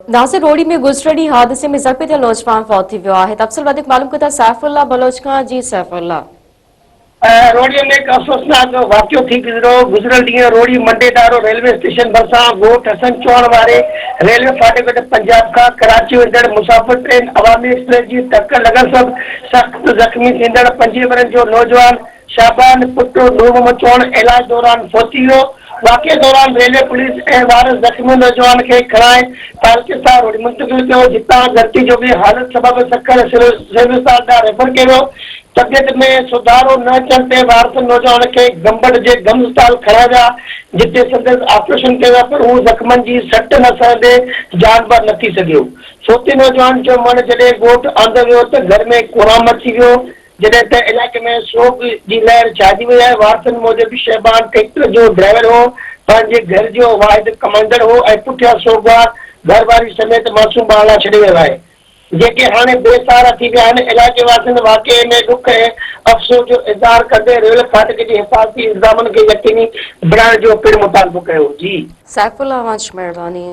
ناصر روهڙي ۾ گذريل ڏينهن حادثي ۾ زخمي ٿيل نوجوان فوت ٿي ويو آهي. تفصيل وڌيڪ معلوم ڪندا سيف الله بلوچ کان جي سيف الله. روهڙي ۾ هڪ افسوسناڪ واقعو ٿي گذريو، گذريل ڏينهن روهڙي منڊي ڏارو ريلوي اسٽيشن ڀرسان ڳوٺ حسن چوهاڻ واري ريلوي ڦاٽڪ وٽ پنجاب کان ڪراچي ويندڙ مسافر ٽرين عوامي ايڪسپريس جي ٽڪر لڳڻ سبب سخت زخمي ٿيندڙ 25 ورهين جو نوجوان شعبان پٽ نور محمد چوهاڻ علاج دوران فوت ٿي ويو. واقعي دوران ريلوي پوليس ۽ وارث زخمي نوجوان کي کڻائي تعلقي روڊ منتقل ڪيو، جتان ڳڻتي جوڳي حالت سبب سکر سول اسپتال ڏانهن ريفر ڪيو ويو. طبيعت ۾ سڌارو نه اچڻ تي وارثن نوجوان کي گمبٽ جي گم اسپتال کڻائي ويا، جتي سندس آپريشن ڪيو ويو پر هو زخمن جي سٽ نه سهندي جان بر نه ٿي سگهيو. فوتي نوجوان جو مڙهه جڏهن ڳوٺ آندو ويو ته گهر ۾ ڪهرام مچي ويو، جڏهن ته علائقي ۾ سوڳ جي لهر ڇائجي وئي آهي، وارثن موجب شهبان ٽريڪٽر جو ڊرائيور هو، پنهنجي گهر جو واحد ڪمائيندڙ هو ۽ پٺيان سوڳوار گهرواري سميت معصوم ٻارڙا ڇڏي ويو آهي، جيڪي هاڻي بي سهارا ٿي ويا آهن، علائقي واسين واقعي ۾ ڏک ۽ افسوس جو اظهار ڪندي ريل ڦاٽڪ جي حفاظتي انتظامن کي يقيني بڻائڻ جو پڻ مطالبو ڪيو. جي. سيف الله اوهان جي مهرباني.